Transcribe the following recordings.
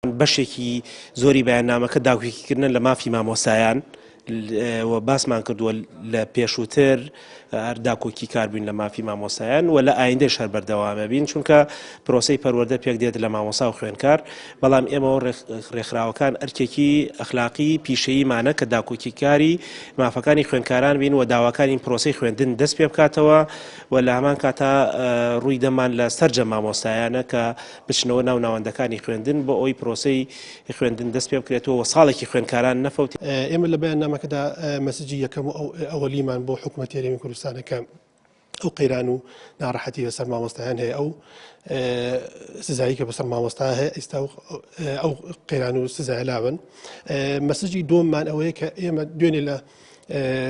بەشێکی زۆری بەیاننامەکە داکۆکیکردنە لە مافی مامۆستایان و باسمان کردووە لە پێشووتر هەر داکۆکی کار بووین لە مافی مامۆستایان و لە ئایندەش هەر بەردەوامە بین چونکە پرۆسەی پەروەردە پێک دێت لە مامۆسا و خوێنکار بەڵام ئێمە و ڕێکخراوەکان ئەرکێکی ئەخلاقی پیشەییمانە کە داکۆکیکاری مافەکانی خوێنکاران بین و داواکارین پرۆسەی خوێندن دەست پێ بکاتەوە و لە هەمان کاتا ڕووی دەمان لە سەرجەم مامۆستایانە کە بچنەوە ناو ناوەندەکانی خوێندن بۆ ئەوەی پرۆسەی خوێندن دەست پێ بکرێتەوە و ساڵێکی خوێندکاران نەفەوتێ. ئێمە لە بەیاننامەکەدا مەسجی یەکەم و ئەوەلیمان بۆ حکومەتی هەرێمی کوردستانە کە ئەو قەیران و ناڕەحەتی بەسەر مامۆستایان هەیە ئەو سزایی کە بەسەر مامۆستا هەیە ئێستا ئەو قەیران و سزای لاون مەسجی دووەممان ئەوەیە کە ئێمە دوێنێ لە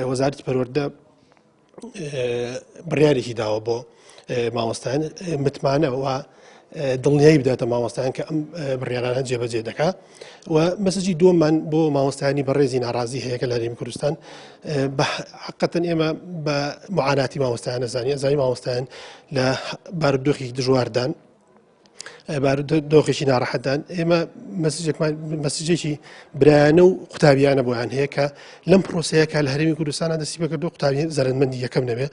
وەزارەتی پەروەردە بڕیارێکی داوە بۆ مامۆستایان متمانە و دڵنیایی بداتە مامۆستایان کە ئەم بڕیارانە جێبەجێ دەکا و مەسجی دووەممان بۆ مامۆستایانی بەڕێزی ناڕازی هەیە کە لە هەرێمی کوردستان بە حقەتەن ئێمە بە معاناتی مامۆستایان نەزانی ئەزانی مامۆستایان لە بارودۆخی دژواردان بارودۆخێکی ناڕەحەتدان ئێمە مەسجێکمان مەسجێکی برایانە و قوتابیانە بۆیان هەیە کە لەم پرۆسەیە کە لە هەرێمی کوردستانە دەستی پێکردو قوتابی زەرەرمەندی یەکەم نەبێ.